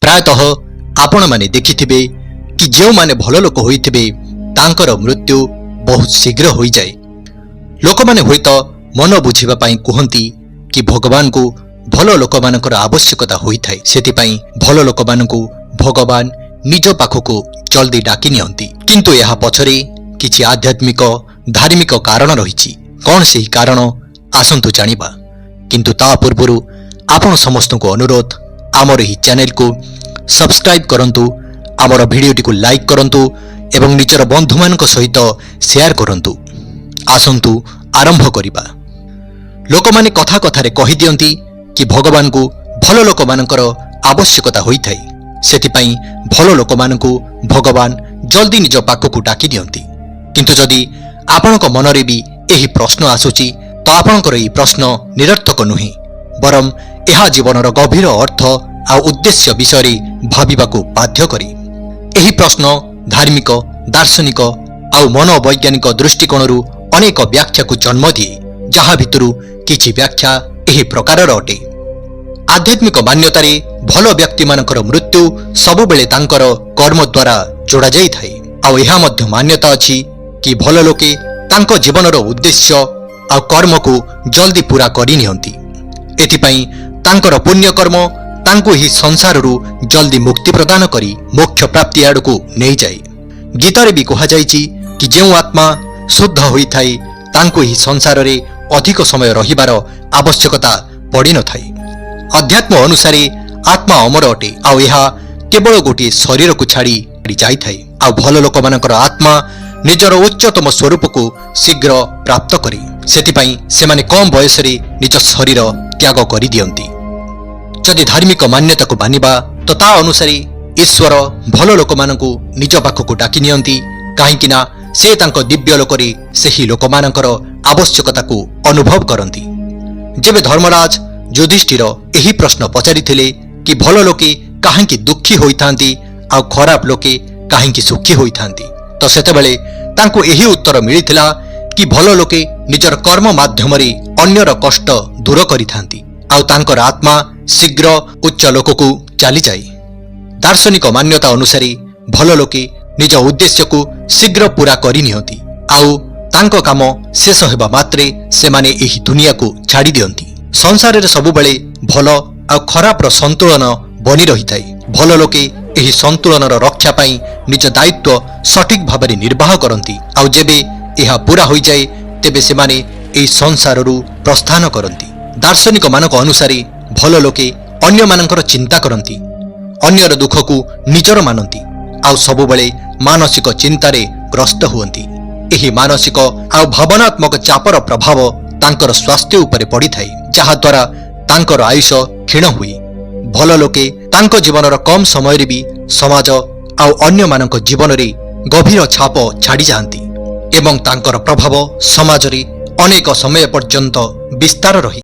ପ୍ରାୟତଃ ଆପଣମାନେ ଦେଖିଥିବେ କି ଯେଉଁମାନେ ଭଲ ଲୋକ ହୋଇଥିବେ, ତାଙ୍କର ମୃତ୍ୟୁ ବହୁତ ଶୀଘ୍ର ହୋଇଯାଏ। ଲୋକମାନେ ହୁଏତ ମନ ବୁଝିବା ପାଇଁ କୁହନ୍ତି କି ଭଗବାନଙ୍କୁ ଭଲ ଲୋକମାନଙ୍କର ଆବଶ୍ୟକତା ହୋଇଥାଏ, ସେଥିପାଇଁ ଭଲ ଲୋକମାନଙ୍କୁ ଭଗବାନ ନିଜ ପାଖକୁ ଜଲ୍ଦି ଡାକି ନିଅନ୍ତି। କିନ୍ତୁ ଏହା ପଛରେ କିଛି ଆଧ୍ୟାତ୍ମିକ ଧାର୍ମିକ କାରଣ ରହିଛି। କ'ଣ ସେହି କାରଣ, ଆସନ୍ତୁ ଜାଣିବା। କିନ୍ତୁ ତା ପୂର୍ବରୁ ଆପଣ ସମସ୍ତଙ୍କୁ ଅନୁରୋଧ, ଆମର ଏହି ଚ୍ୟାନେଲକୁ ସବସ୍କ୍ରାଇବ୍ କରନ୍ତୁ, ଆମର ଭିଡ଼ିଓଟିକୁ ଲାଇକ୍ କରନ୍ତୁ ଏବଂ ନିଜର ବନ୍ଧୁମାନଙ୍କ ସହିତ ସେୟାର କରନ୍ତୁ। ଆସନ୍ତୁ ଆରମ୍ଭ କରିବା। ଲୋକମାନେ କଥା କଥାରେ କହିଦିଅନ୍ତି କି ଭଗବାନଙ୍କୁ ଭଲ ଲୋକମାନଙ୍କର ଆବଶ୍ୟକତା ହୋଇଥାଏ, ସେଥିପାଇଁ ଭଲ ଲୋକମାନଙ୍କୁ ଭଗବାନ ଜଲ୍ଦି ନିଜ ପାଖକୁ ଡାକି ଦିଅନ୍ତି। କିନ୍ତୁ ଯଦି ଆପଣଙ୍କ ମନରେ ବି ଏହି ପ୍ରଶ୍ନ ଆସୁଛି, ତ ଆପଣଙ୍କର ଏହି ପ୍ରଶ୍ନ ନିରର୍ଥକ ନୁହେଁ, ବରଂ ଏହା ଜୀବନର ଗଭୀର ଅର୍ଥ ଆଉ ଉଦ୍ଦେଶ୍ୟ ବିଷୟରେ ଭାବିବାକୁ ବାଧ୍ୟ କରେ। ଏହି ପ୍ରଶ୍ନ ଧାର୍ମିକ, ଦାର୍ଶନିକ ଆଉ ମନୋବୈଜ୍ଞାନିକ ଦୃଷ୍ଟିକୋଣରୁ ଅନେକ ବ୍ୟାଖ୍ୟାକୁ ଜନ୍ମ ଦିଏ, ଯାହା ଭିତରୁ କିଛି ବ୍ୟାଖ୍ୟା ଏହି ପ୍ରକାରର ଅଟେ। ଆଧ୍ୟାତ୍ମିକ ମାନ୍ୟତାରେ ଭଲ ବ୍ୟକ୍ତିମାନଙ୍କର ମୃତ୍ୟୁ ସବୁବେଳେ ତାଙ୍କର କର୍ମ ଦ୍ୱାରା ଯୋଡ଼ାଯାଇଥାଏ। ଆଉ ଏହା ମଧ୍ୟ ମାନ୍ୟତା ଅଛି କି ଭଲ ଲୋକେ ତାଙ୍କ ଜୀବନର ଉଦ୍ଦେଶ୍ୟ ଆଉ କର୍ମକୁ ଜଲ୍ଦି ପୂରା କରିନିଅନ୍ତି। ଏଥିପାଇଁ ତାଙ୍କର ପୁଣ୍ୟକର୍ମ ତାଙ୍କୁ ଏହି ସଂସାରରୁ ଜଲ୍ଦି ମୁକ୍ତି ପ୍ରଦାନ କରି ମୋକ୍ଷ ପ୍ରାପ୍ତି ଆଡ଼କୁ ନେଇଯାଏ। ଗୀତାରେ ବି କୁହାଯାଇଛି କି ଯେଉଁ ଆତ୍ମା ଶୁଦ୍ଧ ହୋଇଥାଏ, ତାଙ୍କୁ ଏହି ସଂସାରରେ ଅଧିକ ସମୟ ରହିବାର ଆବଶ୍ୟକତା ପଡ଼ିନଥାଏ। ଅଧ୍ୟାତ୍ମ ଅନୁସାରେ ଆତ୍ମା ଅମର ଅଟେ, ଆଉ ଏହା କେବଳ ଗୋଟିଏ ଶରୀରକୁ ଛାଡ଼ି ଯାଇଥାଏ। ଆଉ ଭଲ ଲୋକମାନଙ୍କର ଆତ୍ମା ନିଜର ଉଚ୍ଚତମ ସ୍ୱରୂପକୁ ଶୀଘ୍ର ପ୍ରାପ୍ତ କରେ, ସେଥିପାଇଁ ସେମାନେ କମ୍ ବୟସରେ ନିଜ ଶରୀର ତ୍ୟାଗ କରିଦିଅନ୍ତି। ଯଦି ଧାର୍ମିକ ମାନ୍ୟତାକୁ ମାନିବା, ତ ତା ଅନୁସାରେ ଈଶ୍ୱର ଭଲ ଲୋକମାନଙ୍କୁ ନିଜ ପାଖକୁ ଡାକି ନିଅନ୍ତି, କାହିଁକି ନା ସେ ତାଙ୍କ ଦିବ୍ୟ ଲୋକରେ ସେହି ଲୋକମାନଙ୍କର ଆବଶ୍ୟକତାକୁ ଅନୁଭବ କରନ୍ତି। ଯେବେ ଧର୍ମରାଜ ଯୁଧିଷ୍ଠିର ଏହି ପ୍ରଶ୍ନ ପଚାରିଥିଲେ କି ଭଲ ଲୋକେ କାହିଁକି ଦୁଃଖୀ ହୋଇଥାନ୍ତି ଆଉ ଖରାପ ଲୋକେ କାହିଁକି ସୁଖୀ ହୋଇଥାନ୍ତି, ତ ସେତେବେଳେ ତାଙ୍କୁ ଏହି ଉତ୍ତର ମିଳିଥିଲା କି ଭଲ ଲୋକେ ନିଜର କର୍ମ ମାଧ୍ୟମରେ ଅନ୍ୟର କଷ୍ଟ ଦୂର କରିଥାନ୍ତି ଆଉ ତାଙ୍କର ଆତ୍ମା ଶୀଘ୍ର ଉଚ୍ଚ ଲୋକକୁ ଚାଲିଯାଏ। ଦାର୍ଶନିକ ମାନ୍ୟତା ଅନୁସାରେ ଭଲ ଲୋକେ ନିଜ ଉଦ୍ଦେଶ୍ୟକୁ ଶୀଘ୍ର ପୂରା କରିନିଅନ୍ତି ଆଉ ତାଙ୍କ କାମ ଶେଷ ହେବା ମାତ୍ରେ ସେମାନେ ଏହି ଦୁନିଆକୁ ଛାଡ଼ି ଦିଅନ୍ତି। ସଂସାରରେ ସବୁବେଳେ ଭଲ ଆଉ ଖରାପର ସନ୍ତୁଳନ ବନି ରହିଥାଏ। ଭଲ ଲୋକେ ଏହି ସନ୍ତୁଳନର ରକ୍ଷା ପାଇଁ ନିଜ ଦାୟିତ୍ୱ ସଠିକ ଭାବରେ ନିର୍ବାହ କରନ୍ତି, ଆଉ ଯେବେ ଏହା ପୂରା ହୋଇଯାଏ, ତେବେ ସେମାନେ ଏହି ସଂସାରରୁ ପ୍ରସ୍ଥାନ କରନ୍ତି। ଦାର୍ଶନିକମାନଙ୍କ ଅନୁସାରେ ଭଲ ଲୋକେ ଅନ୍ୟମାନଙ୍କର ଚିନ୍ତା କରନ୍ତି, ଅନ୍ୟର ଦୁଃଖକୁ ନିଜର ମାନନ୍ତି ଆଉ ସବୁବେଳେ ମାନସିକ ଚିନ୍ତାରେ ଗ୍ରସ୍ତ ହୁଅନ୍ତି। ଏହି ମାନସିକ ଆଉ ଭାବନାତ୍ମକ ଚାପର ପ୍ରଭାବ ତାଙ୍କର ସ୍ୱାସ୍ଥ୍ୟ ଉପରେ ପଡ଼ିଥାଏ, ଯାହାଦ୍ୱାରା ତାଙ୍କର ଆୟୁଷ କ୍ଷୀଣ ହୁଏ। ଭଲ ଲୋକେ ତାଙ୍କ ଜୀବନର କମ୍ ସମୟରେ ବି ସମାଜ ଆଉ ଅନ୍ୟମାନଙ୍କ ଜୀବନରେ ଗଭୀର ଛାପ ଛାଡ଼ିଯାଆନ୍ତି ଏବଂ ତାଙ୍କର ପ୍ରଭାବ ସମାଜରେ ଅନେକ ସମୟ ପର୍ଯ୍ୟନ୍ତ ବିସ୍ତାର ରହେ।